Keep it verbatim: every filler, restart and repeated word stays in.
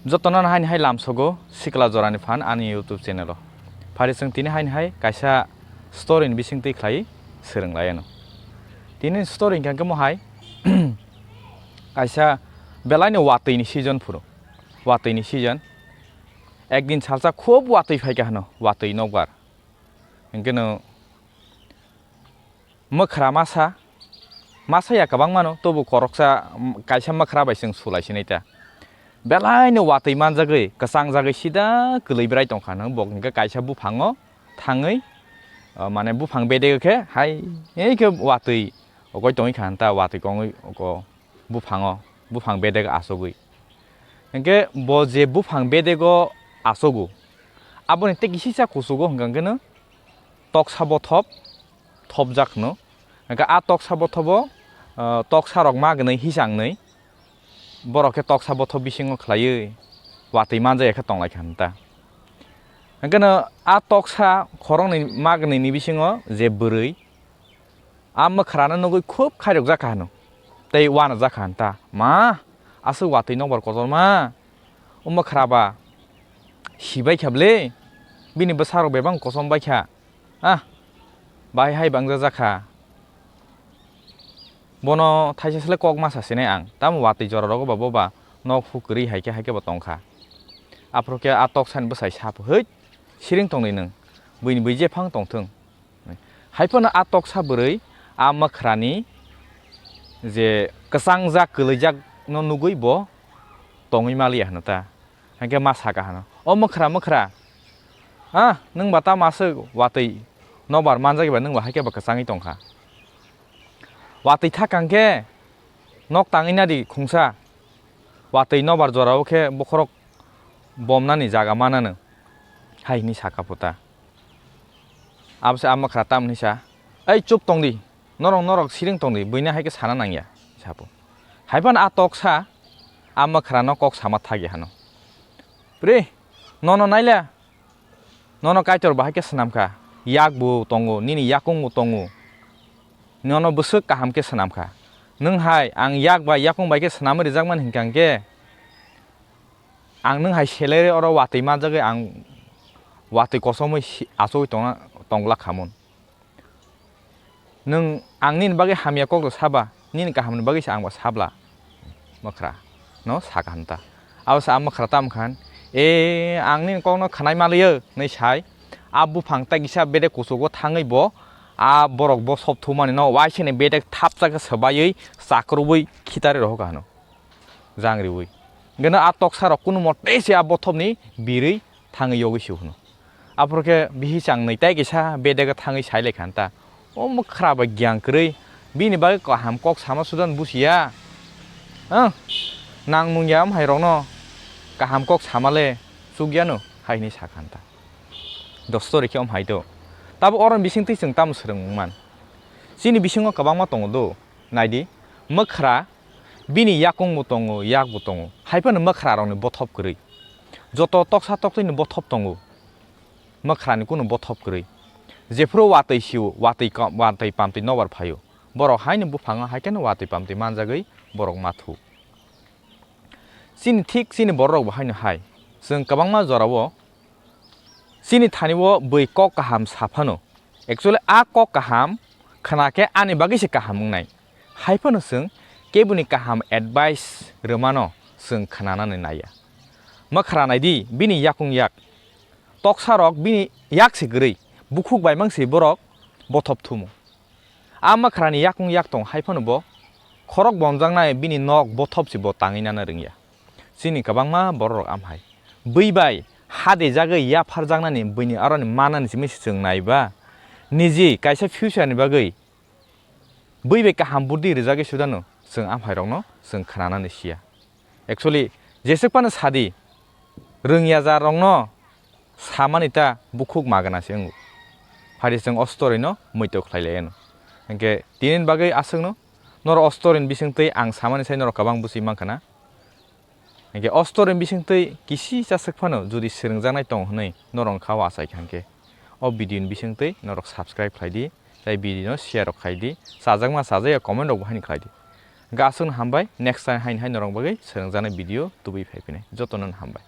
Jotono haini hai lamsogo sikla jorani phan ani YouTube channel o. Phari chwng tini haini hai kaisa story ni bising twi khlai swrwng lai ano. Tini story hwnkha khe mo hai kaisa belai no watwi ni season phuru. Watwi ni season. Ekdin salsa khub watwi phaikha hwno, watwi nokbar. Hwnkhe no mwkhra masa, masa ya kwbangma no, tobo koroksa, mm, kaisa mwkhra bai chwng sulai sinai ta. Belai no watwi manjagwi, kwchangjagwi sida kwlwi bwrai tongkha no, bo hwnkhe kaisa buphango thangwi, ah, mane buphang bedek khe hai, ei khe watwi okoi tongwi kha ta, watwi kongwi oko buphango, buphang bedek achugwi. Hwnkhe bo je buphang bedego achugo, aboni tei kisisa kuchugo hwnkha hwnkhe no toksa bothop thopjak hwno. Hwnkhe a toksa bothobo, ah, toksa rok ma gwnwi hisang nwi, borok khe toksa bothop bisingo khlaiwi watwi manjak ya khe tonglaikha hwn ta. Hwnkhe no a toksa khoroknwi ma gwnwi ni bisingo je bwrwi, a mwkhrano nugwi khub khairokjak kha hwno. Tei uanajak kha hwn ta, "Ma, aswk watwi nokbar kotorma, o mwkhra ba sibai kha ble, bini bwsarok bebak kosom bai kha, ah, bahai hai bangjajak kha. Bono thaisa sle kok ma sa sinai ang, tamo watwi jora rogo ba bo ba nok hu kwrwi hai khe, hai khe bo tong kha." Aphuru khe a toksani bwsai sa pho, "Hwit, siring tong di nwng, buini bui jephang tong thung." Hai phano a toksa bwrwi a mwkhrani je kwchangjak kwlwijak no nugwi bo tongwi maliya hwno ta. Hwnkhe ma saka hwno, "O mwkhra, mwkhra, ah, nwng ba tamo aswk watwi nokbar manjak ba nwng ba hai khe ba kwchangwi tong kha. Watwi thak kang khe nok tangwi na di khungsa, watwi nokbar jora o khe bokhorok bomnani jaga mananw," hai hwnwi saka pho ta. Abo se a mwkhra tamni sa, "Ei, chup tong di, norok, norok siring tong di, buino hai khe sana nang ya," sa pho. Hai phano a toksa a mwkhrano kok sama thak ya hwno, "Pri, nono nai le, nono Kaitor bo hai khe swnam kha, yak bo tongo, nini yakung bo tongo, nono bwswk kaham khe swnam kha. Nwng hai ang yak bai yakung bai khe swnamwi rijak man hwnkha hwnkhe, ang nwng hai selere oro watwi manjagwi ang watwi kosomwi si-, achugwi tongna, tong glak kha mun. Nwng ang nini bagwi hamya kok rw saba, nini kahamni bagwi se ang bo sabla." Mwkhra no saka hwn ta. Abo se a mwkhra tam khan, "E, ang nini kokno khwnai maliyo," hwnwi sai. A buphang tai kisa bedek kuchugo thangwi bo a borok bo sop thumani no waisini bedek thapsa khe swbaiwi chakrubwi khitari rohor kha hwno. Jang riwi. Gana a toksa rok kunu mote se a bothop ni birwi thangwi yogwi se hwno. Aphuru khe bihi chang nwi tai kisa bedega thangwi sai lai kha ta. O mwkhra bai gyan kwrwi. Bini bagwi kaham kok sama sudan busiya. Ang nang nung ya om hai rok no kaham kok sama le chuk ya no hai hwnwi sa kha ta. Dostori khe om hai do. Tabo oro bising twi chwng tamo swrwng man. Chini bisingo kwbangma tongo do. Naidi, mwkhra bini yakung bo tongo, yak bo tongo. Hai phano mwkhra rokni bothop kwrwi. Joto toksa toktwini bothop tongo. Mwkhrani kunu bothop kwrwi. Jephuru watwi sio, watwi ka-, watwi pamtwi nobar phaio. Borok haini buphango hai kheno watwi pamtwi manjagwi borok mathu. Chini thik chini borok rok bo haino hai. Chwng kwbangma jorao chini thani o bwi kok kaham sa phano, actually a kok kaham khna khe ani bagwi se kaham wngnai. Hai phano chwng keboni kaham advice rwmano chwng khnanani naiya. Mwkhra naidi bini yakung yak. Toksa rok bini yak se kwrwi, bukhuk bai mang se borok bothop thumu. A mwkhrani yakung yak tong hai phano bo khorok bomjaknai bini nok bothop se bo tangwi nana rwngya. Chini kwbangma borok rok amhai. Bwi bai hadejagwi yapharjaknani bwini aroni manani simi se chwng naiba. Niji kaisa future ni bagwi bwi bai kaham budi rwjagwi sudano chwng amhai rokno chwng khnanani siya. Actually, jeswk phano sadi, rwngya jar rokno samani ta bukhuk magana se wngo. Phari chwng o story no muitok khlai lai ano. Hwnkhe tini bagwi aswkno norok o story ni bisingtwi ang samani sai norok kwbang busi mankha na. Hwnkhe o story ni bisingtwi kisi chaswk phano jodi swrwngjaknai tong hwnwi norok kha o achai kha hwnkhe o video ni bisingtwi norok subscribe khlai di. Tei video no share rok khai di, chajakma chajaya comment rok bo haino khlai di. Hwnkhe aswkno hambai, next time haino hai norok bagwi swnamjaknai video tubui phai phinai. Jotono hambai.